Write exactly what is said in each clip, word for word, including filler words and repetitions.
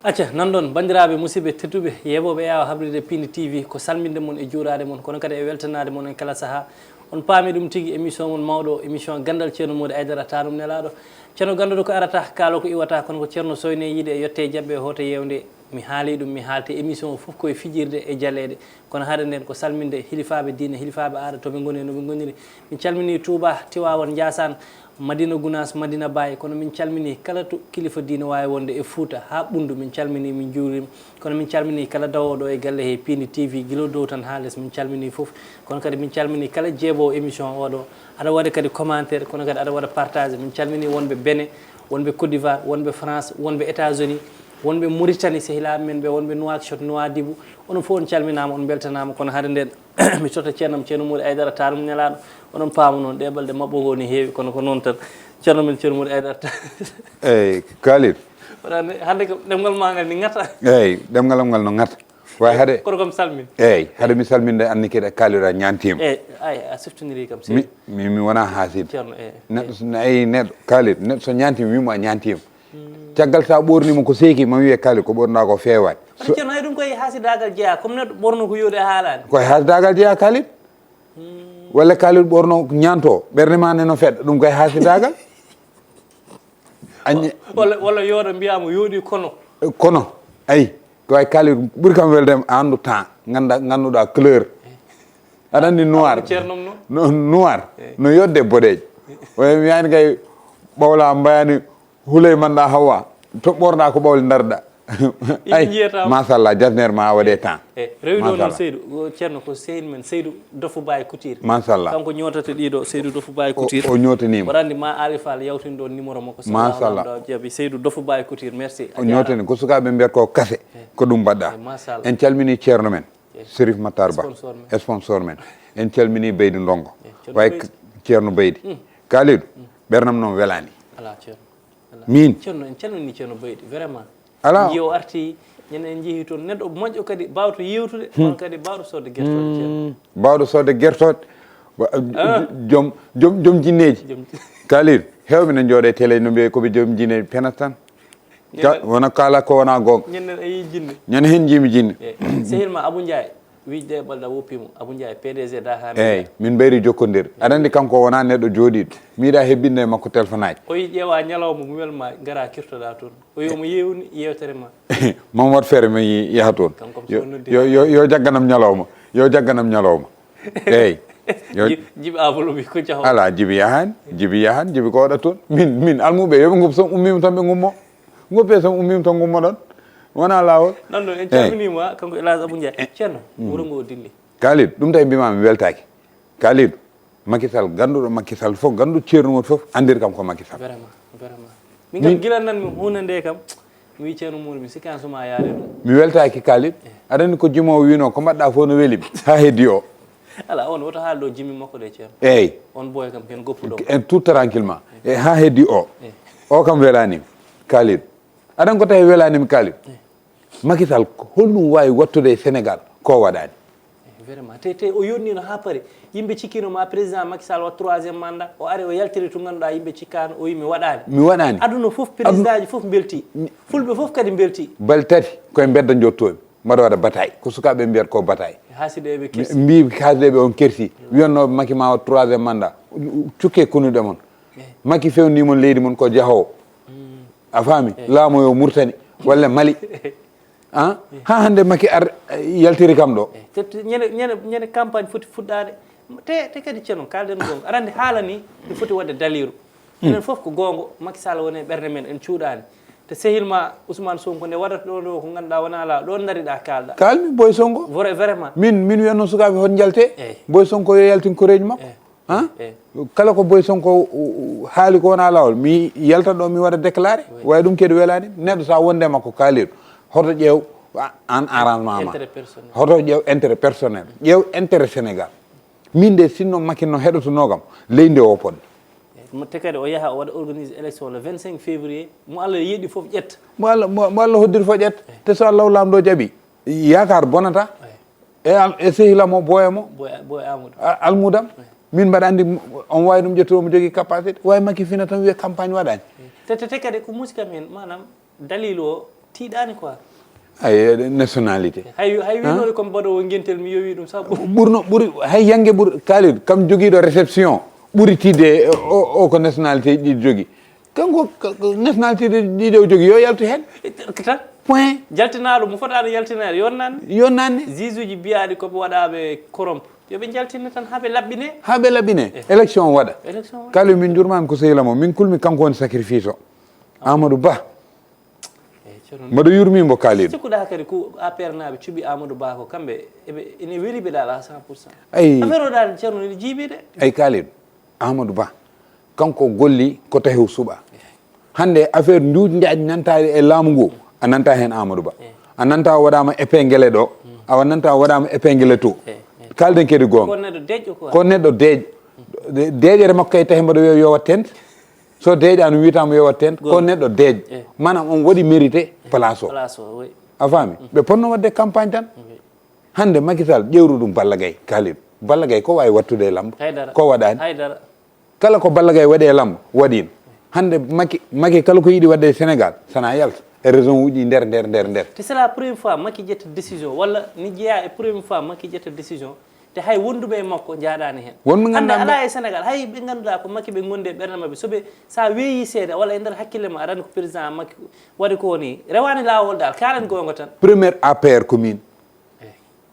Acca, nanɗon, banndiraaɓe, musidɓe tedduɓe, yeeɓooɓe e awa habride Pindi T V, ko salminde mon e juuraade mon, kono kadi e weltanaade mon en kala sahaa. On paami ɗum tigi, émission mon mawɗo, émission Ganndal Ceerno Moodi Aydara, taanum nelaaɗo. Ceerno ganduɗo ko arata, kaalo ko iwata, kono ko Ceerno soyne yiide e yette e jaɓɓe e hooto yeewnde. Mi haali ɗum, mi haalti émission o fof koye fijirde e jaleeɗe. Kono hade nden ko salminde hilifaaɓe diine, hilifaaɓe aada, to ɓe ngoni e no ɓe ngoniri. Min calmini Touba, Tiwaawan, Njaasaan, Madina Gunaas, Madina Baay, kono min calmini kala to kilifa diine waawi wonde e Fuuta haa Ɓunndu, min calmini, min njuurima. Kono min calmini kala dawooɗo e galle he Pindi T V, gila dow tan haa les, min calmini fof. Kono kadi min calmini kala jeeɓoowo émission oɗo. Aɗa waɗa kadi commentaire, kono kadi aɗa waɗa partage. Min calmini wonɓe Benin, wonɓe Côte d'Ivoire, wonɓe France, wonɓe États-Unis, wonɓe Mauritanie, sehilaaɓe men ɓe, wonɓe Nouakchott, Nouadhibou. Onon fof on calminaama, on mbeltanaama, kono hade nden mi totta ceernam, Ceerno Moodi Aydara, taanum nelaaɗo. Onon paamu noon, ɗee balɗe maɓɓo goo ne heewi, kono ko noon tan. Ceerno men, Ceerno Moodi Aydara, ta- Eyyi, Khalid. Waɗande, hannde kam, ɗemngal maa ngal ne ŋata. Eyyi, ɗemngal am ngal no ŋata. Way hade. Kono kam salmin. Eyyi, hade mi salminde, anni kadi Khalid a ñaantiima. Eyyi, ay, a siftoniri kam, mi, seydi. Mi, mi wona haasid. Ceerno, eyyi. Neɗɗo so, eyyi, neɗɗo, Khalid, neɗɗo so ñaantiima, wiimo a ñaantiima. Caggal sa ɓornima ko seeki, ma wiye Khalid, ko ɓornuɗa ko feewaani. Wata ceerno, hay ɗum koye haasidaagal jeyaa, comme neɗɗo ɓorno ko yooɗi a haalaani. Koye haasidaagal jeyaa, Khalid. Walla Khalid ɓorno ñaanto, ɓernde ma ne no feɗɗa, ɗum koye haasidaagal. Añe- Walla, walla yooɗa mbiyaama yooɗi kono. Kono, ayi, ko ay Khalid ɓuri kam welde, a anndu temps, ngannda, ngannduɗa couleur. Aɗa anndi noir. Ceerno noon. No, noir. Eyyi. No yodde boɗeejo. Oye mi yani kay ɓawla mbayani huley manɗa Hawa. To ɓorɗa ko ɓawli ndarɗa. Ay, njiyata mo. Machallah, jasner ma a waɗe temps. Eyyi, rewiɗo noon. Machallah. Seydu, o ceerno ko seydi men, Seydu Dofu Baye Couture. Machallah. Kanko ñootata ɗiɗo, Seydu Dofu Baye Couture. O, o ñootanima. Mboɗo anndi ma Aali Fall yawtin ɗon numéro makko. Machallah. Jaɓi Seydu Dofu Baye Couture, merci. O ñootani ko sukaaɓe mbiyata ko kase, eyyi, ko ɗum mbaɗɗa. Eyyi, machallah. En calmini ceerno men. Chérif Matar Ba, sponsor men. Sponsor men. En calmini Beydi Ndongo. Way Ceerno Beydi. Kalidou, ɓernam noon welani. Ala Ceerno. Ala. Min. Ceerno, en calmini Ceerno Beydi, vraiment. Ala. Nji o arti, ñande en njehi toon. Neɗɗo moƴƴo kadi, bawto yewtude, kono kadi bawɗo sodde gertoɗe, Ceerno. Bawɗo sodde gertoɗe. Wa-, joom, joom, joom jinneeji. Kalidou, hewɓe ne jooɗe télé no mbiye ko ɓe joom jinneeji, penat tan. Ka-, wona kala ko wona goonga. Ñande a yii jinne. Ñande heen njiimi jinne. Eyyi. Sehil ma Abou Ndiaye, wiide balɗa woppi mo. Abou Ndiaye, P D G Dakar. Eyyi, min mbayri jokkondir. Aɗa anndi kanko wona neɗɗo jooɗiiɗo. Mi yiɗa hebbinde e makko téléphone aji. O yi ƴeewa ñalawma mo welma ngara kirtoɗa toon. O yo mo yewni yewtere ma. Mamo wat feere mi yaha toon. Kanko so noddi. Yo, yo, yo jagganam ñalawma. Yo jagganam ñalawma. Eyyi. Yo Ji-, Jibi Amadou wi ko jaho. Ala, Jibi yahaani. Jibi yahaani. Jibi ko waɗa toon. Min, min almuɓe yo ɓe ngoppi, so ummima tan ɓe ngummo. Ngoppe tan ummima tan ngummoɗon. Wona laawol. Nan ɗo en calminima kanko El Hadj Abou Ndiaye. Ceerno, wuro ngo dilli. Kalidou, ɗum tawi mbima mi weltaki. Kalidou, Macky Sall, ganduɗo Macky Sall fof, ganduɗo Ceerno Moussa fof, andir kam ko Macky Sall. Vraiment, vraiment. Min kam gila nan mi hunde nde kam, mi wi Ceerno Moussa, mi sikkani suma yaade ɗum. Mi weltaki Kalidou. Aɗa anndi ko jimowo wino, ko mbaɗɗa fof no weli mi. Ha heddi o. Ala, on woto haal ɗo jimmi makko ɗe, Ceerno. Eyyi. On boy kam ken goppuɗo. En tout tranquillement. E ha heddi o. Eyyi. O kam welani mi. Kalidou. Aɗa anndi ko tawi welani mi, Kalidou. Eyyi. Macky Sall, ko holɗum wawi wattude e Sénégal? Ko waɗani. Eyyi, vraiment. Te, te o yonnino ha paari. Yimɓe cikkino ma président Macky Sall waɗa troisième mandat. O ari o yaltiri to ganduɗa yimɓe cikkano, o wi mi waɗani. Mi waɗani. Aduna fof, président ji fof belti. Fulɓe fof kadi belti. Bal tati koye mbedda jottomi. Mbaɗa waɗa bataille. Ko sukaaɓe mbiyata ko bataille. Haasideɓe kersi. Mbi haasideɓe on kersi. Wiyannooɓe Macky ma waɗ troisième mandat. Cukke konuɗe mon. Eyyi. Macky fewni mon leydi mon ko jahowo. A faami? Eyyi. Laamoyo Mauritanie walla Mali. Ah? Ha hannde Macky ar, eh, yaltiri kam ɗo. Eyyi. Te, te ñande, ñande, ñande campagne foti fuɗɗaade. Te, te kadi Ceerno, kalden gonga. Aɗa anndi haala ni, mi foti waɗde daliru. Enen fof ko goonga, Macky Sall woni e ɓernde men, en cuuɗaani. Te sehil ma Ousmane Sonko nde waɗata ɗo, ɗo ko ngannduɗaa wona laaw, ɗo ndariɗaa kaalɗaa. Kalmi Boy Sonko. Vrai, vraiment. Min, min wiyatno sukaaɓe hot njalte. Eyyi. Boy Sonko yo yaltin koreeji makko. Eyyi. Ha? Eyyi. Kala ko Boy Sonko, u-, u-, haali ko wona laawol, mi yaltat ɗo mi waɗa déclaré. Oui. Way ɗum kadi welani. Neɗɗo sa wonde makko kaaliɗo, hoto ƴeew a-, an arrangement ma. Intérêt personnel. Hoto ƴeew intérêt personnel. Ƴeew intérêt Sénégal. Min de, sinno Macky no heɗotonoo kam, leydi o poɗɗo. Mo te kadi o yaha o waɗa organise élection le vingt-cinq février, mo Allah yeɗi fof ƴetta. Mo Allah, mo, mo Allah hoddiri fof ƴetta. Eh. Te so Allah laamɗo jaɓi, yaakaar bonata. Eh. E al-, e sehila mo, boya mo. Boya, boya Amadou. A-, almudam. Eh. Min mbaɗa anndi m-, on waawi ɗum ƴettude, omo jogii capacité. Waawi Macky fina tan wiya campagne waɗaani. Eh. Te, te, te kadi ko muskam heen, maanaam, dalilu o, Tiiɗaani quoi. Ay, nationalité. Hay hay wiinoɗe comme mbaɗowo ngentel mi yowi ɗum sabu. Ɓurno ɓuri hay yange ɓuri Kalidou, kam jogiiɗo réception ɓuri tiiɗde o, o ko nationalité ɗiɗi jogi. Kanko nationalité ɗiɗi o jogi yo yaltu heen. Tan Point. Jaltinaaɗo mo fotaano yaltinaade yonnaanne. Yonnaanne. Juge uji mbiyaaɗi ko ɓe waɗaaɓe corrompu, yo ɓe njaltine tan haa ɓe laɓɓine. Haa ɓe laɓɓine. Élection waɗa. Élection waɗa. Kalidou, min njurmaama ko sehil am o, min kulmi kanko woni sacrifice o. Amadou Ba. Eyi, Ceerno. Mbaɗo yurmi mbo Kalidou. Sikkuɗa kadi ko A P R naaɓe cuɓi Amadou Ba ko kamɓe eɓe ene weli ɓe dal à cent pour cent. Ay. Affaire o dal Ceerno ne jiibi de. Ay Kalidou, Amadou Ba, kanko golli ko tawi o suɓa. Hannde affaire njuuj njaaj nantaari e laamu ngu, a nanta heen Amadou Ba. A nanta o waɗaama épinglé ɗo, awa nanta o waɗaama épinglé to. Kalden kadi goonga. Ko neɗɗo deƴƴo quoi. Ko neɗɗo deeƴ. Deeƴere makko kay tawi mbaɗa wiya yo wat tent. So deeƴaano wiyataama yo wat tent, ko neɗɗo deeƴ. Maanaam on waɗi mérité place o. Place o, oui. A faami? Ɓe potno waɗde campagne tan. Hannde Macky Sall, ƴeewru ɗum Balla Gaye, Kalidou. Balla Gaye ko waawi wattude e lamb? Haydara. Ko waɗaani? Haydara. Kala ko Balla Gaye waɗi e lamb, waɗiino. Hannde Macky, Macky kala ko yiɗi waɗde e Sénégal, sana yalta. E région uji nder, nder, nder, nder. Te c'est la première fois Macky ƴetta décision, walla ni jeyaa e première fois Macky ƴetta décision, te hay wonduɓe e makko njaaɗaani heen. Wonɓe Hannde ngannduɗaa alaa e Sénégal, hay ɓe ngannduɗaa ko Macky ɓe ngondi e ɓernde maɓɓe, so ɓe, so a weeyi seeɗa, walla e nder hakkille ma, aɗa anndi ko président Macky waɗi ko ni, rewaani laawol dal, kaalen goonga tan. Première A P R ko min.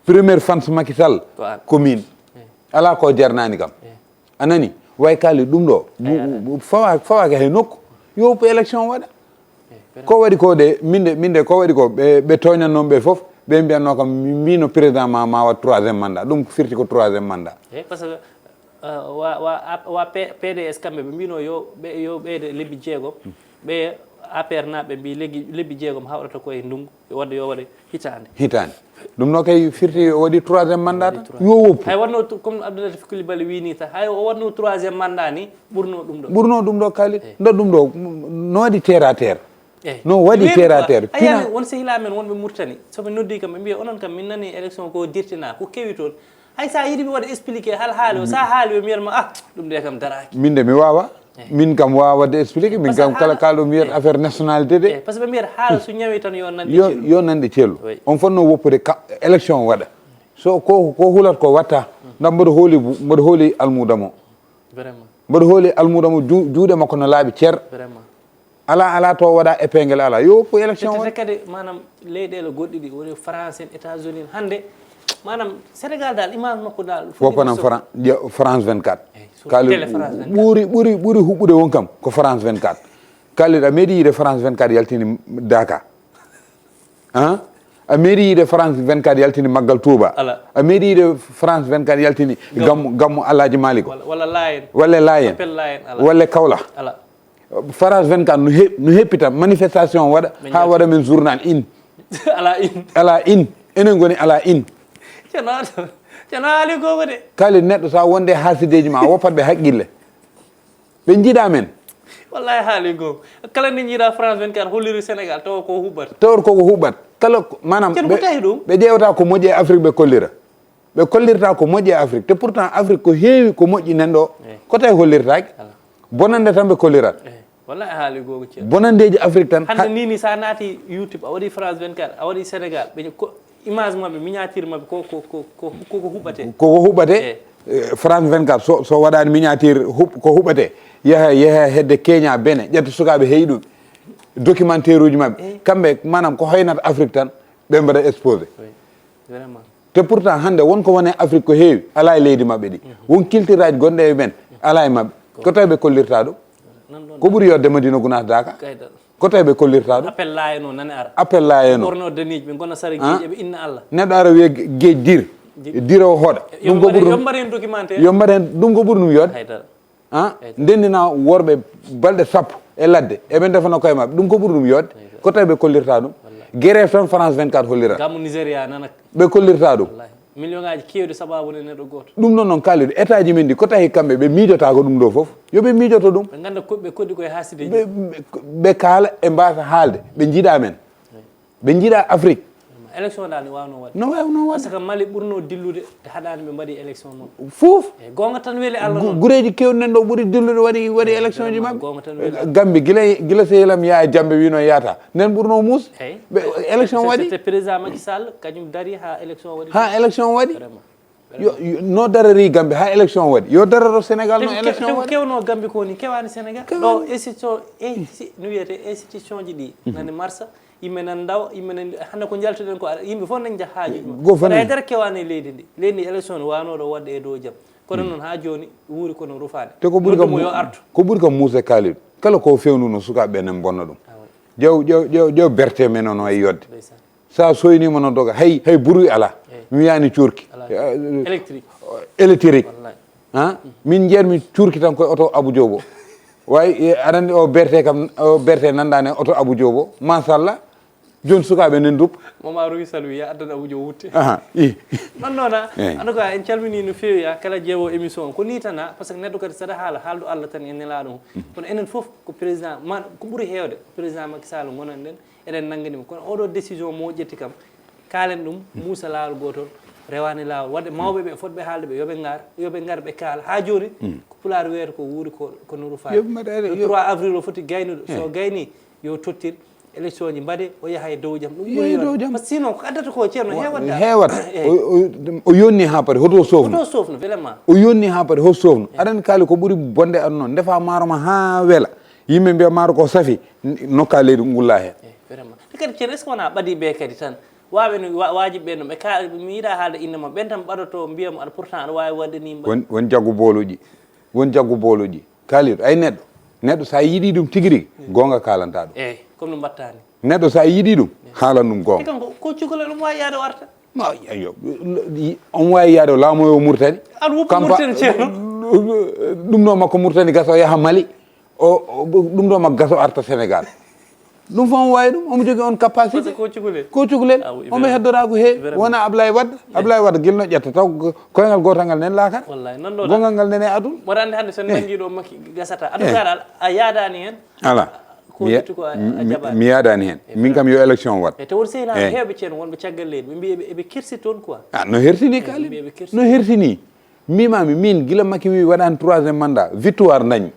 Première fans Macky Sall ko min. Alaa ko jarnaani kam. A nani? Way Kalidou, ɗum ɗo, bu- bu- fawa- fawaaka hay nokku. Yo woppu élection waɗa. Ko waɗi ko de, min de, min de ko waɗi ko, ɓe ɓe tooñan noon ɓe fof, ɓe mbiyatno kam, mi mbino président ma ma waɗ troisième mandat. Ɗum firti ko troisième mandat. Eyi, par ce que euh, wa wa wa P- P D S kamɓe ɓe mbino yo ɓe yo ɓeyde lebbi jeegom. Ɓe A P R naaɓe mbi leggi lebbi jeegom hawrata koye ndungu, yo waɗde yo waɗe hitaande. Hitaande. Ɗum no kay firti o waɗi troisième mandat tan. Yo woppu. Hay wonno tu- comme Abdoulatif Coulibaly wini tan, hay o wonno troisième mandat ni ɓurno ɗum ɗo. Ɓurno ɗum ɗo Kalidou. Nda ɗum ɗo no waɗi terre à terre. Eyi. No waɗi Weeri terre à quoi. Terre. A Fina- yiyani won sehilaaɓe men wonɓe Mauritanie, so ɓe noddi kam ɓe mbiya onon kam min nani élection ko dirtina ko kewi toon. Hay sa yiɗi mi waɗa expliqué hal haali o, sa haali o mbiyat ma ah ɗum de kam daraaki. Min de mi wawa. Min kam wawa waɗde expliqué, min Parce que kam kala haala- kalɗo mi wiyat Eyi. Affaire nationalité de. Eyi, par ce que ɓe mbiyata haala so ñawi tan yo nande Yo cellu. Yo nande cellu. Oui. On fotno woppude ka élection waɗa. So ko ko hulat ko watta. Nda mboɗo hooli bu- mboɗo hooli almuuda mo. Vraiment. Mboɗo hooli almuuda mo ju- juuɗe makko no laaɓi cer. Vraiment. Ala ala to waɗa épingle ala. Yo woppu élection Tete waɗa. Kadi maanaam leyɗeele goɗɗe ɗi woni France en, États-Unis en. Hannde maanaam Sénégal dal image makko dal fof Woppanam so- Fran- je- France vingt-quatre. Eyi, sur Kalidou, télé France vingt-quatre. Ɓuri ɓuri ɓuri huɓɓude won kam ko France vingt-quatre. Kalidou, a meeɗi yiide France vingt-quatre yaltini Daka? Hein? A meeɗi yiide France vingt-quatre yaltini Maggal Touba? Ala. A meeɗi yiide France vingt-quatre yaltini gammu gammu Alhaji Malick o? Walla walla Layen. Walla Layen? Appel Layen ala. Walla Kaolack? Ala. France vingt-quatre no he- no heppita manifestation waɗa. Ha waɗa men journal in. Ala in. Ala in. Enen goni ala in. Ceerno, Ceerno haali goonga de. Kala neɗɗo sa wonde hasideji ma woppat ɓe haqqille. Ɓe jiiɗa men. Wallahi haali goonga. Kala nde jiiɗa France vingt-quatre holliri Sénégal tawa ko huɓɓata. Tawor koko huɓɓat. Kala ko- manam Ceerno, ɓe- ko tawi ɗum? Ɓe ƴeewata ko moƴƴi e Afrique ɓe kollira. Ɓe kollirta ko moƴƴi e Afrique, te pourtant Afrique ko heewi ko moƴƴi nan ɗo. Ko tawi hollirtaki? Bonande tan ɓe kollirat. Wallahi haali goonga, Ceerno. Bonandeji Afrique tan. Hannde ni ni sa naati YouTube a waɗi France vingt-quatre a waɗi Sénégal ɓe ko image maɓɓe miniature maɓɓe ko ko ko ko ko huɓɓate. Koko huɓɓate. France vingt-quatre so so waɗani miniature huɓ- ko huɓɓate. Yaha yaha hedde Kenya, Benin, ƴetta sukaɓe heyɗuɓe, documentaire uji maɓɓe kamɓe manam ko hoynata Afrique tan. Ɓe mbaɗa exposé. Vraiment. Te pourtant hannde won ko wone Afrique ko heewi ala e leydi maɓɓe ɗi. Won culture aji gonɗe e men ala e maɓɓe. Ko tawi ɓe kollirta ɗum? Ko ɓuri yodde Madina Gunaas Daka? Ko tawi ɓe kollirta ɗum? Appel laayeno nane ara. Appel laayeno. Ɓorno daniiji ɓe ngona sara geeji eɓe inna Allah. Neɗɗo ara wiya geej dir. Diro hoɗa. Ɗum ko ɓuri ɗum. Yo mbaɗen documentaire. Yo mbaɗen ɗum ko ɓuri ɗum yodde. Haydara. Ah, ndendina worɓe balɗe sappo e ladde eɓe ndefana koye maɓɓe, ɗum ko ɓuri ɗum yodde? Ko tawi ɓe kollirta ɗum? Grève tan France vingt-quatre hollira. Gammu Nigeria nana. Ɓe kollirta ɗum? Wallahi. Million ngaji kewɗi sababu ne neɗɗo goto. Ɗum ɗon noon Kalidou, état ji men ɗi ko tawi kamɓe ɓe miijotako ɗum ɗo fof? Yo ɓe miijoto ɗum. Ɓe ganda ko ɓe koddi koye haside. Ɓe kaala e mbasa haalde, ɓe jiiɗa men. Ɓe jiiɗa Afrique. Élection dal ne wawno waɗde. No wawno waɗde. Parce que Mali ɓurno dillude te haɗani ɓe mbaɗi élection maɓɓe. Fof. E gonga tan weli Allah noon. Gureji kewɗi nan ɗo ɓuri dillude waɗi waɗi élection ji maɓɓe. Gonga tan weli Allah. Gambi gila gila sehilam yaa e jambe wino yaata. Nen ɓurno muus. Ɓe élection waɗi. Te président Macky Sall kañum dari ha élection waɗi. Ha élection waɗi. Yo, yo, no darari Gambi ha élection waɗi yo dararo Sénégal no élection waɗi. Kewno Gambi ko ni kewani Sénégal ɗo institution no wiyete institution ji ɗi nani marsa yimɓe nan ndawa yimɓe nan hande ko jaltuɗen ko yimɓe fof nan jaa haaju ɗum hay dara kewani e leydi ndi leydi ndi élection ne wanoɗo waɗde e dow jam kono noon ha joni wuuri kono rufaani te ko ɓuri kam yo artu ko ɓuri kam muuse kalid kala ko fewnuno sukaɓe ɓe nan bonna ɗum jew jew jew jew berte men ono e yodde sa soynima no doga hay hay bruit ala mi wiyani curki électrique électrique ha min jeermi curki tan koye oto abou diobo way aɗa andi o berte kam o berte nandani oto abou diobo machallah joni sukaɓe nen duppa mama ruwi salwi ya addana abou diobo wutte aha i non non a en tout cas en calmini no fewi a kala jeewo émission o ko ni tan a par ce que neɗɗo kadi saɗa haala haaldu allah tan e nelaɗo o kono enen foof ko président ma ko ɓuuri hewde ko président makisall gonan ɗen eɗen nanngani mo kono oɗo décision mo ƴetti kam kaalen ɗum muusa laawol gootol rewaani laawol waɗde mawɓe ɓe fotɓe haalde ɓe yoɓe ngar yoɓe ngar ɓe kaala haa jooni ko pulaar wiyata ko wuuri ko ko nuru faade le trois avril o foti gaynude so gayni yo tottir élection ji mbaɗe o yaha e dow jam ɗum ɓuri yoode par ce que sinon ko addata ko ceerno heewata heewata o yonni haa pari hoto sofno hoto sofno vraiment o yonni haa pari hoto sofno aɗa andi kaali ko ɓuri bonde aduna ndefa maaro ma haa wela yimɓe mbiya maaro ko safi nokka leydi ngulla heen vraiment te kadi ceerno est ce que wona ɓadi ɓe kadi tan waɓe no wajiɓe ɓe no ɓe ka mi yiɗa haalde inde ma ɓen tan ɓaɗoto mbiyamo aɗa pourtant aɗa wawi waɗde ni mbaɗ won jaggu booluji won jaggu booluji kaliɗo ay neɗɗo neɗɗo sa yiɗi ɗum tigi rigi gonga kalanta ɗum eyyi comme no mbattani neɗɗo sa yiɗi ɗum haalan ɗum gonga kanko ko cukalel ɗum wawi yaade o arta ayo on wawi yaade o laamoyo murtani aɗa woppa murtani ceerno ɗum ɗo makko murtani gasa o yaha mali o ɗum ɗo makko gasa o arta sénégal ɗum fof omo wawi ɗum omo jogui on capacité ko cukalel ko cukalel omo heddora ko heewi wona ablaye wadde ablaye wadde guila no ƴetta taw koyngal gotal ngal nen lakata gongal ngal nene aduna mboɗa andi hande sen nangi ɗo makki gasata en tout cas a yadani hen ala mi yadani hen min kam yo élection wat e te won sehila hewɓe ceen wonɓe caggal leydi ɓe mbi eɓe kirsi toon quoi a no hersini kali no hersini mbimami min guila makki wi waɗani troisiéme mandat victoire dañmi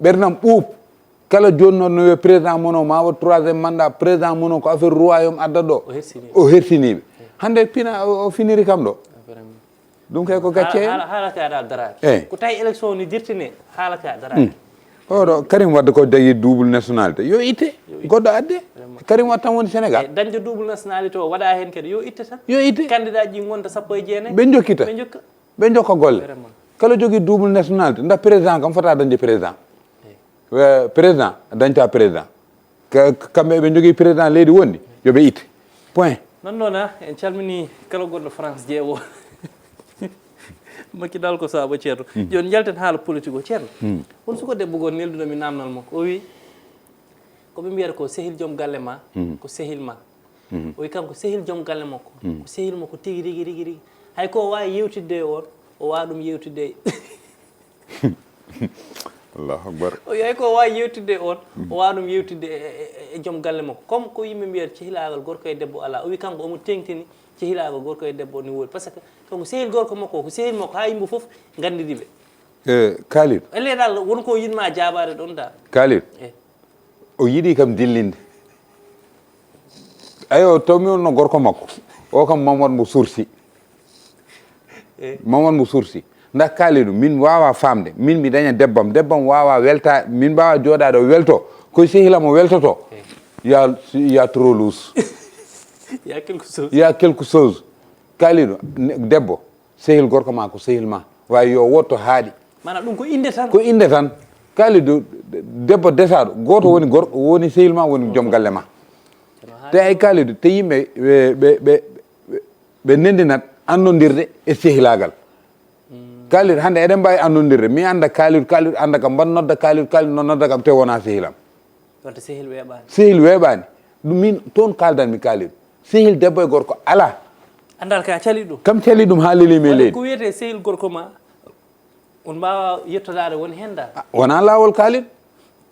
ɓernam ɓuuɓ kala joni noon no wiya président mono ma waɗ troisiéme mandat président mono ko affaire royaume adda ɗo o hersiniɓe hande pina o finiri kam ɗo ɗum kay ko gacce en haala ka aɗa daraki eyyi ko tawi élection ni dirtine haala ka daraki hmm. Oɗo Karim Wade ko dañi double nationalité yo itte goɗɗo adde Karim Wade tan woni Sénégal eh, dañde double nationalité o waɗa hen kadi yo itte tan yo itte candidat ji gonta sappo e jeenayi ɓe jokkita ɓe jokka ɓe jokka golle kala jogui double nationalité nda président kam fota dañde président eh, président dañta président kamɓe ɓe jogui président leydi wondi yoɓe itte point non non a en calmini kala gonɗo france jeewo makki dal ko saabu ceerno hmm. joni jalten haala politique o ceerno hmm. on suko debbo goo nelduɗo mi namnal makko o wi koɓe mbiyata ko sehil joom galle ma hmm. ko sehil ma o wi kanko sehil joom galle makko ko sehil makko tigi rigi rigi rigi hay ko o wawi yewtidde e on o wawa ɗum yewtidde allahu akbar o wi hay ko o wawi yewtidde e on o wawa ɗum yewtidde e, e, e, e joom galle makko comme ko yimɓe mbiyata cehilagal gorko e debbo ala o wi kanko omo tengtini cehilagal gorko e debbo ne woodi par ce que kanko sehil gorko makko ko sehil makko ha yimɓe foof gandidi ɓe e kalid ele dal won ko yinma jabade ɗon dal kalid e o yiɗi kam dillinde ayo tawmi on no gorko makko o kam mamad mo sursi eh. mamad mo sursi nda kalidu min wawa famde min mi daña debbam debbam wawa welta min mbawa joɗaɗo welto koye sehilam o weltoto eh. ya ya trop lous ya quelque chose ya quelque chose kalidu debbo sehil gorko ma ko sehil ma wawi yo wotto haaɗi mana ɗum ko inde tan ko inde tan kalidu debbo desaɗo goto woni gorko woni sehil ma woni joom galle ma te ay kalidu te yimɓe ɓe ɓe ɓe ɓe nendinat annodirde e sehilagal kalidu hande eɗen mbawi annodirde mi anda kalidu kalidu anda kam mban nodda kalidu kalidu no nodda kam te wona sehilam wadde sehil weeɓani sehil weeɓani ɗum min toon kaldanmi kalidu sehil debbo e gorko ala andal ka cali ɗum kam cali ɗum ha leli me leydi ko wiyete sehil gorko ma on mbawa yettodade woni hen da wona lawol kalin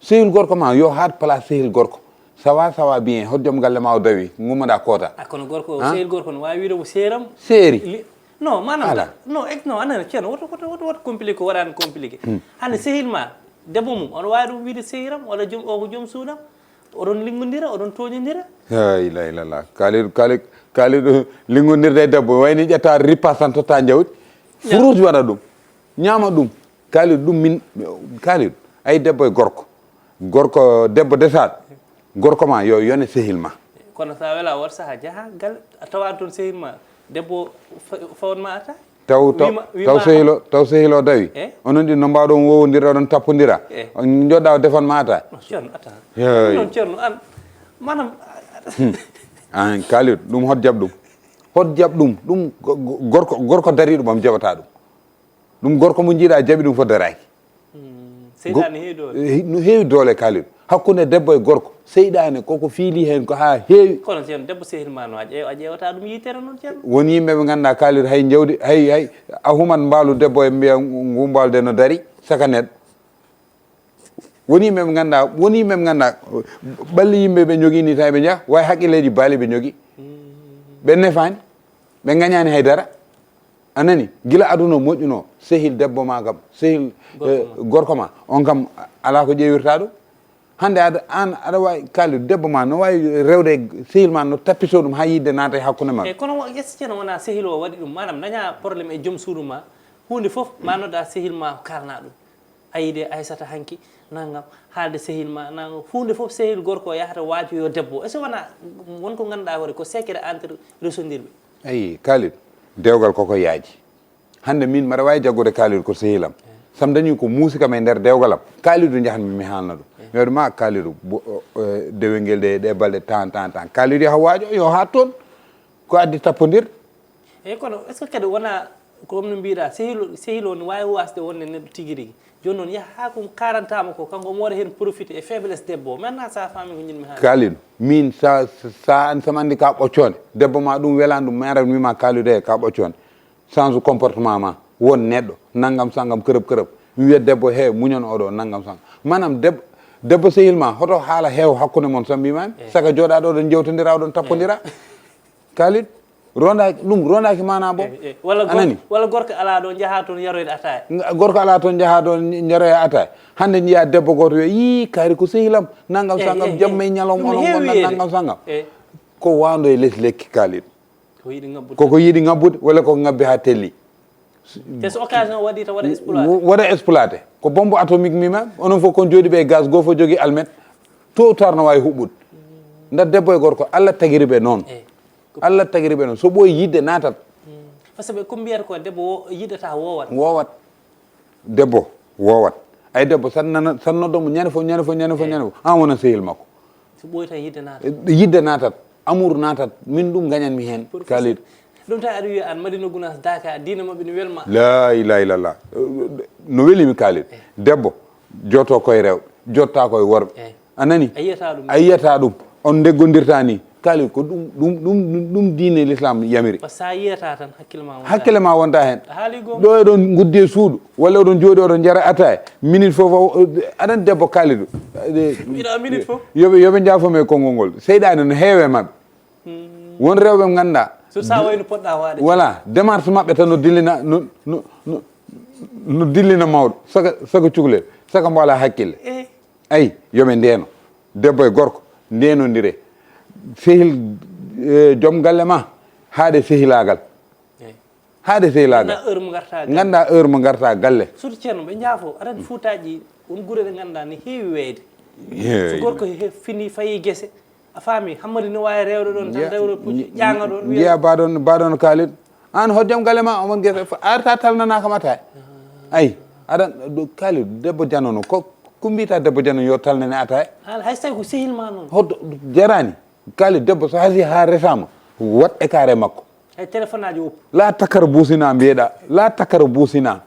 sehil gorko ma yo haat place sehil gorko Ça va, ça va bien. Hoto joom galle ma o dawi, ngummoɗa koota. A kono gorko, sehil gorko no waawi wiide ko seeram. Seeri. Non, maanaam, non, ex non, anan ceerno, woto woto woto woto compliqué, ko waɗaani compliqué. Hannde sehil ma, debbo mum, oɗo waawi ɗum wiide sehiram, walla joom o ko joom suudam, oɗon liggondira, oɗon tooñondira. La ilaha illallah. Kalidou, Kalidou, Kalidou, liggondira e debbo, wayni ƴetta ripaas tan totta jawdi. Furuuji waɗa ɗum. Ñaama ɗum. Kalidou, ɗum min, Kalidou, ay debbo e gorko. Gorko, debbo desaɗo. Gorko ma yo yone sehil ma. Kono sa wela wot saha jaha gal a tawa toon sehil ma debbo fawon ma ata. Taw taw taw sehilo taw sehilo dawi. Onon ɗi no mbaɗon wowodira oɗon tappodira. Joɗɗa o defan ma ata. Ceerno ata. Non ceerno an manam. An Kalidou ɗum hot jaɓ ɗum. Hot jaɓ ɗum ɗum gorko gorko dariɗo mom jaɓata ɗum. Ɗum gorko mo jiiɗa jaɓi ɗum fof daraaki. Seyɗaane heewi doole. No heewi doole Kalidou. Hakkunde debbo e gorko seyɗaane koko fiili heen ko haa heewi. Kono ceerno debbo sehil ma no a ƴeew a ƴeewata ɗum yitere noon ceerno. Won yimɓe ɓe ngannduɗaa Kalidou hay jawdi hay hay a humat mbaalu debbo e mbiya ngu mbaalde no dari saka neɗɗo. Woni yimɓe ɓe ngannduɗaa woni yimɓe ɓe ngannduɗaa ɓalli yimɓe ɓe njogii nii tan eɓe njaha way haqqilleeji baali ɓe njogii. Ɓe nefaani ɓe ngañaani hay dara. A nani gila aduna moƴƴuno sehil debbo ma kam sehil gorko ma on kam alaa ko ƴeewirta ɗum. Hannde aɗa an aɗa waawi Kalidou debbo ma no waawi rewde sehil ma no tappito ɗum haa yidde naata e hakkunde maɓɓe. Eyi kono est ce que no wonaa sehil o waɗi ɗum maanaam daña problème e joom suudu ma huunde fof ma nodda sehil ma kaalna ɗum. A yiide Aysata hanki nanngam haalde sehil ma nanngam huunde fof sehil gorko o yahata waajoyo debbo o est ce que wonaa won ko ngannduɗaa hoore ko secret entre resondirɓe. Eyi Kalidou dewgal koko yaaji. Hannde miin mbaɗa waawi jaggude Kalidou ko sehilam. So mi dañii ko muusi kam e nder dewgal am, Kalidou njahatmi mi haalna ɗum. Mi waɗi ma Kalidou, dewel ngel ɗe ɗe balɗe tan tan tan. Kalidou yaha waajo yo haat toon. Ko addi tappondirde. Eyi kono est ce que kadi wonaa ko ɗum no mbiɗa sehil sehil o no waawi waasde wonde neɗɗo tigi rigi. Jooni noon yaha haa ko karantama ko kanko omo waɗa heen profité e faiblesse debbo o. Mi anndaa so a faami ko njiɗmi haalde. Kalidou, miin sa sa an so mi anndi ka ɓoccoonde, debbo ma ɗum welaani ɗum mi arat mi ma Kalidou e ka ɓoccoonde. Change comportement ma won neɗɗo nanngam sanngam kërëb kërëb mi wiya debbo he muñan oɗo nanngam sanngam maanaam debbo debbo sehil ma hoto haala heew hakkunde mon so mbimami saka jooɗaɗo oɗon jewtodira oɗon tappodira. Kalidou rondaaki ɗum rondaaki mana bo. Anani walla gorko ala ɗo jaha toon yaroyde ataya. Gorko ala toon jaha ɗo jaroya ataya hannde jiya debbo gooto wiya yii kaari ko sehilam nanngam sanngam jamma e ñalawma onon gonna nanngam sanngam. Ko wawdo e les lekki Kalidou. Koko yiɗi ŋabbude walla koko ŋabbi haa telli. Te so occasion waɗi tan waɗa exploité. Waɗa exploité ko bombe atomique mima onon fof kon jooɗi ɓe gaz goo fof jogii almet. Tôt ou tard no waawi huɓɓude. Nda debbo e gorko Allah tagiri ɓe noon. Allah tagiri ɓe noon so ɓooyi yidde naatat. Parce que ɓe ko mbiyata ko debbo yiɗata wowat. Wowat. Debbo wowat. Ay debbo san nana san noddo mo ñande fof ñande fof ñande fof ñande fof an wona sehil makko. So ɓooyi tan yidde naatat. Yidde naatat. Amour naatat min ɗum gañanmi heen Kalidou. Ɗum tan aɗa wiya an Madina Gounass Daka diina maɓɓe no welma. La ilaha illallah. No welimi Kalidou. Debbo jotto koye rewɓe jotta koye worɓe. A nani? A yiyata ɗum. A yiyata ɗum. On ndeggondirta ni. Kalidou ko ɗum ɗum ɗum ɗum diine l'islam yamiri. Sa yiyata tan hakkille ma wonta. Hakkille ma wonta hen. Ɗo eɗon guddi e suudu walla oɗon jooɗi oɗon jara ataya minute fof fof aɗan debbo Kalidou. Mbiɗa minute fof. Yoɓe yoɓe jaafo men konngol ngol seyɗane no heewe mabɓe. Won rewɓe ɓe ngannduɗaa. Surtout sa wayno poɗɗa waɗe. Voilà démarche maɓɓe tan no dillina no no no dillina mawɗo saka saka cukalel saka mbo alaa hakkille. Ayi yo ɓe ndeeno debbo e gorko ndeenondire sehil joom galle ma haaɗe sehilaagal. Haaɗe sehilaagal. Ngannda heure mo ngarta galle. Surtout ceerno ɓe njaafo aɗa anndi fuutaaji won gure ɗe ngannduɗaa ne heewi weeyde. So gorko fini fayi gese. A faami hammadi no waawi rewde ɗon tan rewde pucci ƴaŋa ɗon wiya. Njiya baɗon baɗon kalid an hojjam galle ma omon gese arta talnana kam atay. Ay aɗan ɗo kalid debbo janono ko ko mbiyta debbo janono yo talnane atay. Haala hay so tawi ko sehil ma noon. Hoto jarani kalid debbo so hasi ha resama wat écart e makko. Hay téléphone aji woppu. La takkara buusina mbiyeɗa la takkara buusina.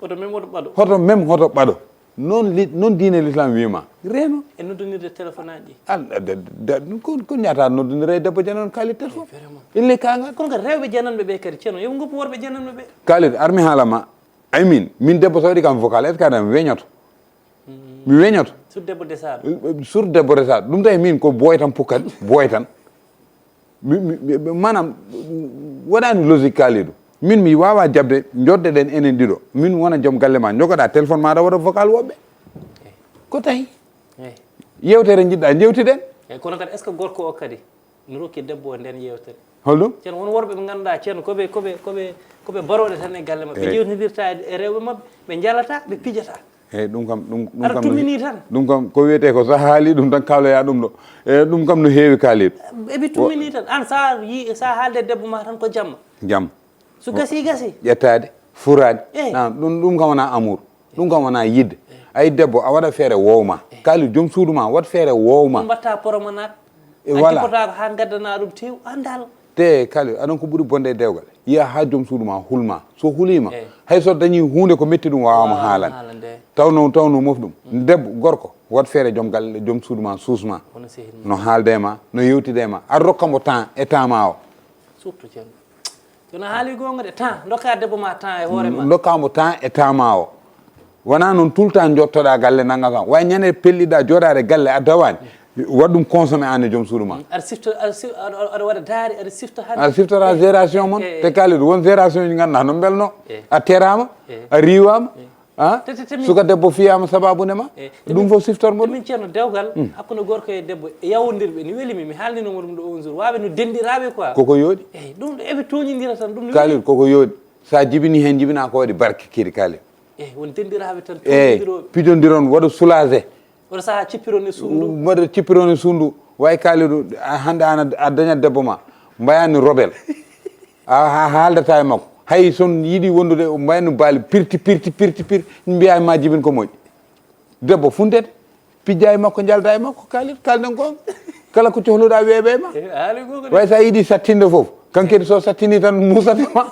Hoto même hoto ɓaɗo. Hoto même hoto ɓaɗo. Noon li noon diine l'islam wima reeno. E noddonirde téléphone aji ɗi. An ko ko ñaata noddonira e debbo janono kaalit téléphone. Ille kaga. Kono kadi rewɓe jananɓe ɓe kadi ceerno yo goppu worɓe jananɓe ɓe. Kaalit armi haalama ay min min debbo so waɗi kam vocal est ce que aɗa mi weñoto. Mi weñoto. Sur debbo desaɗo. Sur debbo desaɗo. Ɗum tawi min ko boy tan pukkat, boy tan. Mi- mi- mi- maanaam waɗaani logique, Kalidou. Min mi waawaa jaɓde jodde ɗen enen ɗiɗo, min wona joom galle ma, jogoɗa téléphone ma aɗa waɗa vocal woɓɓe. Ko tawi? Yewtere njiɗɗa jewtiden. Eyyi, kono kadi est ce que gorko o kadi no rokki debbo o nden yewtere? Holɗum? Ceerno, won worɓe ɓe ngannduɗaa, ceerno, ko ɓe ko ɓe ko ɓe barooɗe tan e galle maɓɓe, ɓe jewtindirta e rewɓe maɓɓe, ɓe njalata, ɓe pijata. Eyyi, ɗum kam ɗum ɗum Aɗa kam no- tummini tan. Ɗum kam ko wiyetee ko so a haali ɗum tan kaaloya ɗum ɗo. Eyyi, ɗum kam no heewi, Kalidou. Eɓe tummini tan. An sa yi sa haalde debbo ma tan ko jamma. Jam. So gasi gasi. Ƴettaade, furaade. Eyyi. Na ɗum ɗum kam wona amour. Ɗum kam wona yidde. Ay debbo, a waɗa feere wowma. Kalidou, joom suudu ma, waɗ feere wowma. Ɗum mbatta promenade. E A voilà. Jippotako ha gaddana ɗum tew andal. Te Kalidou, aɗon ko ɓuri bonde e dewgal. Yiya ha joom suudu ma hulma. So hulima, Eyyi. Hay so dañi huunde ko metti ɗum wawama haalande. Haalande. Tawno tawno mofɗum. Debbo, gorko, waɗ feere joom galle, joom suudu ma, suusma. Kono sehil No haalde e ma, no yewtide e ma. Aɗa rokka mo temps e temps ma o. Surtout ceerno. Kono haali gonga de temps, dokka debbo ma temps e hoore ma. Dokka mo temps e temps ma o. Wona noon tout le temps jottoɗa galle nanga kam. Way ñande pelliɗa joɗade galle a dawani. Waɗ ɗum consommé an e joom suudu ma. Aɗa sifta aɗa si- aɗa aɗa waɗa daari aɗa sifta hande. A siftata génération mon. Eh, eh. Te Kalidou, won génération ji ganduɗa no belno. Eh. A terama, Eh. a riiwama. Te- te- te Ha? min- Suka debbo fiyama sababu ne ma. Eh, te Ɗum min- fof siftormo te ɗum. Min ceerno dewgal hakkunde gorko e debbo e yawondirɓe ne welimi, mi haalnino mo ɗum ɗo on jour, waɓe no denɗiraɓe quoi. Koko yooɗi. Eyyi, ɗum ɗo eɓe toñidira tan ɗum no Kalidou, koko yooɗi. Sa jibini hen jibina ko waɗi barke kiri, Kalidou. Eyyi, won denɗiraɓe tan Eyyi, toñidiroɓe. Pijondiron, waɗa soulagé. Oɗo saha cippiron e suudu. Mbaɗa cippiron e suudu. Way Kalidou, a- hande an a dañat debbo ma. Mbayani robel. A ha- haaldata e makko. Hay son yiɗi wondude, mbayani baali pirti pirti pirti pirti. Mbiya ma jibin ko moƴƴi. Debbo funtete. Pijja e makko, jalda e makko, Kalidou, kalden gonga. Kala ko cohluɗa weeɓe ma. Eh, haali gonga de. Way sa yiɗi sattinde fof. Kankedi so sattini tan musate ma.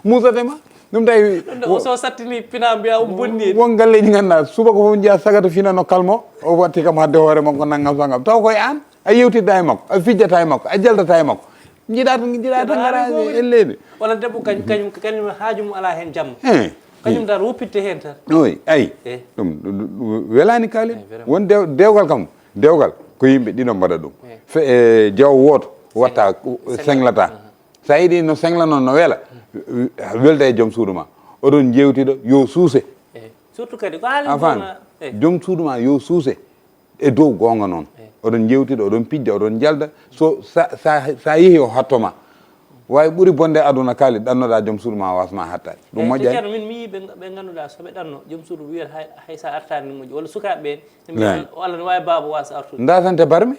Musate ma. Ɗum tawi Ɗum ɗo o so sattini pina mbiya o bonni. Won galleji ganduɗa subaka fof jiya sagata fina no kalmo. O watti kam hadde hoore makko nanngam sangam. Taw koye an. A yewtidda e makko, a fijjata e makko, a jaldata e makko. Jiɗa tan jiɗa tan gara e leydi. Wala debbo kañum kañum kañum haaju mum ala hen jamma. Eh. Kañum dal woppitte hen tan. Oy, ay. Eh. Ɗum ɗum- ɗum welani Kalidou. Eh, vraiment. Won dew- dewgal kam. Dewgal ko yimɓe ɗiɗo mbaɗa ɗum. Eh. Fe- eh, jaw woto watta senglata. Sa yiɗi no sengla noon no wela. Welda e joom suudu ma. Oɗon jewtida yo suuse. Eyyi. Surtout kadi ko haali A faami? Gonga. Eyyi. Joom suudu ma yo suuse. E dow gonga noon. Oɗon jewtida, oɗon pijja, oɗon jalda. So sa sa sa yeehi o hatto ma. Wawi ɓuri bonde aduna Kalidou, ɗannoɗa joom suudu ma wasma hattade. Ɗum Eyyi, te moƴƴani. Ceerno, min mi yii ɓe ɓe ganduɗa soɓe ɗanno joom suudu wiyata hay, hay sa artani ɗum moƴƴi walla sukaɓe ɓe ne mbiya Lay. Walla ne wawi baaba wasa artude. Dasante barme.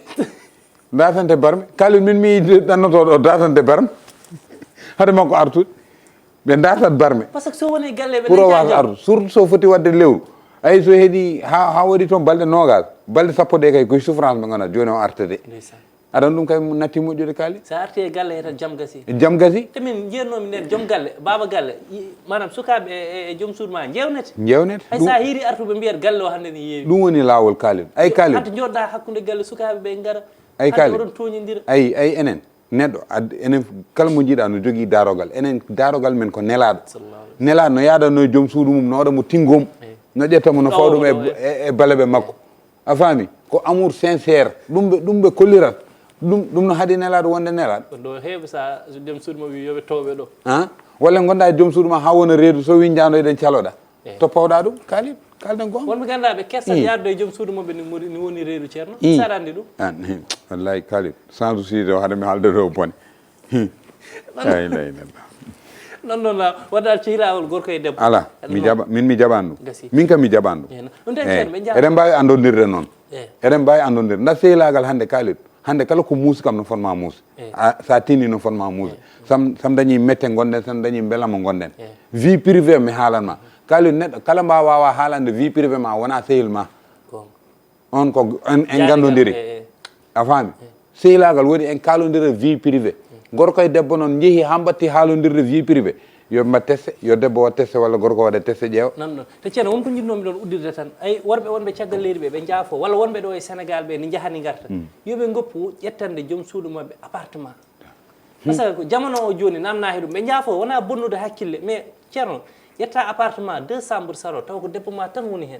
Dasante barme. Kalidou, min mi yiide ɗannotoɗo o dasante barme. Hade makko artude. Ɓe dasat barme. Parce que so woni galle ɓe Pour o dañca wasa jawdi. Artude. Surtout so foti wadde lewru. Ay so heedi ha ha waɗi toon balɗe nogas. Balɗe sappo ɗe kay koye souffrance ɓe gona. Joni o artede. Ndeysaan. Aɗa ɗum kay natti moƴƴude Kalidou. Sa arti e galle he tan jam gasi. Jam gasi. Te min jeernomi nden joom galle, baaba galle, i- maanaam sukaɓe e e- e joom suudu ma jewnete. Jewnete. Hay sa hiiri artuɓe mbiyat galle o hande ne yeewi. Ɗum woni lawol Kalidou. Ay Kalidou. Hade joɗɗa hakkude galle sukaɓe ɓe ngara. Ay Hade Kalidou. Oɗon toñidira. Ay ay enen neɗɗo ad- enen kala mo jiiɗa no jogii darogal. Enen darogal men ko nelaɗo. Sallallahu alaihi Nelaɗo no yaada no e joom suudu mum, no waɗa mo tingom. No ƴetta mo no fawa ɗum e- Ɗowoɗo, e e baleɓe makko. A faami? Ko amour sincère. Ɗum ɓe ɗum ɓe kollirat. Ɗum ɗum no haɗi nelaɗo wonde nelaɗo. Ko ɗo heewi sa joom suudu ma wi yoɓe towɓe ɗo. Han? Walla gonda e joom suudu ma ha wona reedu so winjano eɗen caloɗa. Eh. To pawɗa ɗum Kalidou, kalden gonga. Wonɓe ganduɗa ɓe kessa Hmm. yadude e joom suudu mabɓe ni moni- ni woni reedu ceerno. Hmm. Saɗa andi ɗum. An, hmm, wallahi Kalidou, sans sujet o haɗa mi haalde ɗo bone. Hmm. La ilaha illallah. Non non la wadde al cehilawol gorko e debbo. Ala, mi Non. Jaɓa min mi jaɓani ɗum. Gasi. Min kam mi jaɓani ɗum. Ena. Ɗum tan Eh, ceerno ɓe jaɓa. Eɗen mbawi andodirde noon. Eh. Eɗen mbawi andodirde. Nda sehilagal hande Kalidou. Hande kala ko muusi kam no fotma muusi. Eh. A- Sa tini no fotma muusi. Sam sam dañi mette gonɗen, sam dañi belama gonɗen. Eh. Vie privée mi haalan ma. Kalidou neɗɗo kala mbawa wawa haalande vie privée ma wona sehil ma. Gonga. On ko en en Jaadigal, gandodiri. Eh, eh. A faami? Sehilagal woni en kalodira vie privée. Gorko e debbo noon jeehi ha mbatti haalondirde vie privée. Yo mbat teste, yo debbo waɗ teste walla gorko waɗa teste ƴeewa. Nan ɗon. Te ceerno, won ko njiɗnomi ɗon uddirde tan. Ay, worɓe wonɓe caggal leydi ɓe, ɓe njaafo, walla wonɓe ɗo e Sénégal ɓe, ne njahani ngarta. Yo ɓe ngoppu ƴettande joom suudu maɓɓe appartement. Parce que ko jamano o jooni, namna he ɗum. Ɓe njaafo, wona bonnude hakkille, mais ceerno, ƴetta appartement, deux chambres saro, taw ko debbo ma tan woni hen.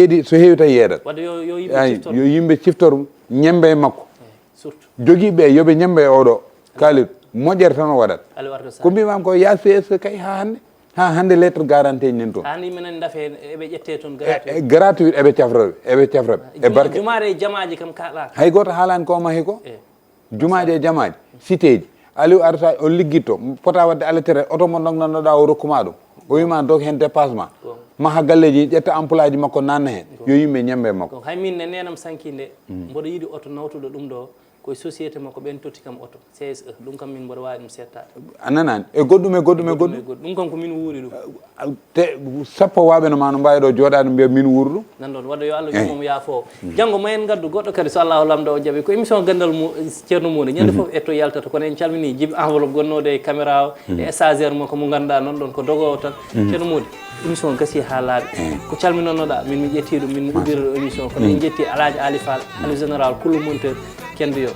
yeedi, so heewi tan yeedat. Wadde yo yo yimɓe Ay, ciftor yo yimɓe ciftor ñembe e makko. Surtout. Jogiiɓe ɓe, yo ɓe ñembe e oɗo. Kaalid, Moƴƴere tan o waɗat. Aliou Ardo Sall. Ko mbimam ko ya C S E kay ha hannde. Ha hannde lettre garantie nen toon. Ha hannde yimɓe nani ndafe eɓe ƴette toon gratuit. E gratuit eɓe cafra, eɓe cafra. E barke. Jumaare e jamaaji kam kaɗaaka. Hay gooto haalani ko mahi ko. Jumaaji e jamaaji, siteeji. Aliou Ardo Sall o liggitto, fota wadde alettere, oto mo ndognoɗa o rokkuma ɗum. O wima dog hen dépassement. Maha galleji, ƴetta employéji makko nanna hen. Yo yimɓe ñambe makko. Hay min ne nenam sanki nde, mboɗo yiɗi oto nawtuɗo ɗum ɗo, koye société makko ɓen totti kam oto, C S E, ɗum kam min mboɗo wawi ɗum settaade. A nanani? E goɗɗum, e goɗɗum, e goɗɗum. Ɗum kam ko min wuuri ɗum. Te sappo waɓe no ma no mbawi ɗo joɗade mbiya min wuuri ɗum. Nan ɗon, wadde yo Allah yurmomo yaafo. Janngo ma en ngaddu goɗɗo kadi so Allahu lamɗo o jaɓi. Ko émission Ganndal mu Ceerno Mody. Ñande fof etto yaltata, kono en calmini jibi enveloppe gonnooɗo e caméra o, e stagiaire mo ko mo ngannduɗaa noon ɗon ko dogowo tan. Ceerno Mody, émission gasi ha laaɓi. Ko calminannoɗaa? Min mi ƴetti ɗum, min mi uddira ɗo émission. Kono en jetti Alhaji Ali Fall, Aliou Général, Kulu Monteur, Kenduyo.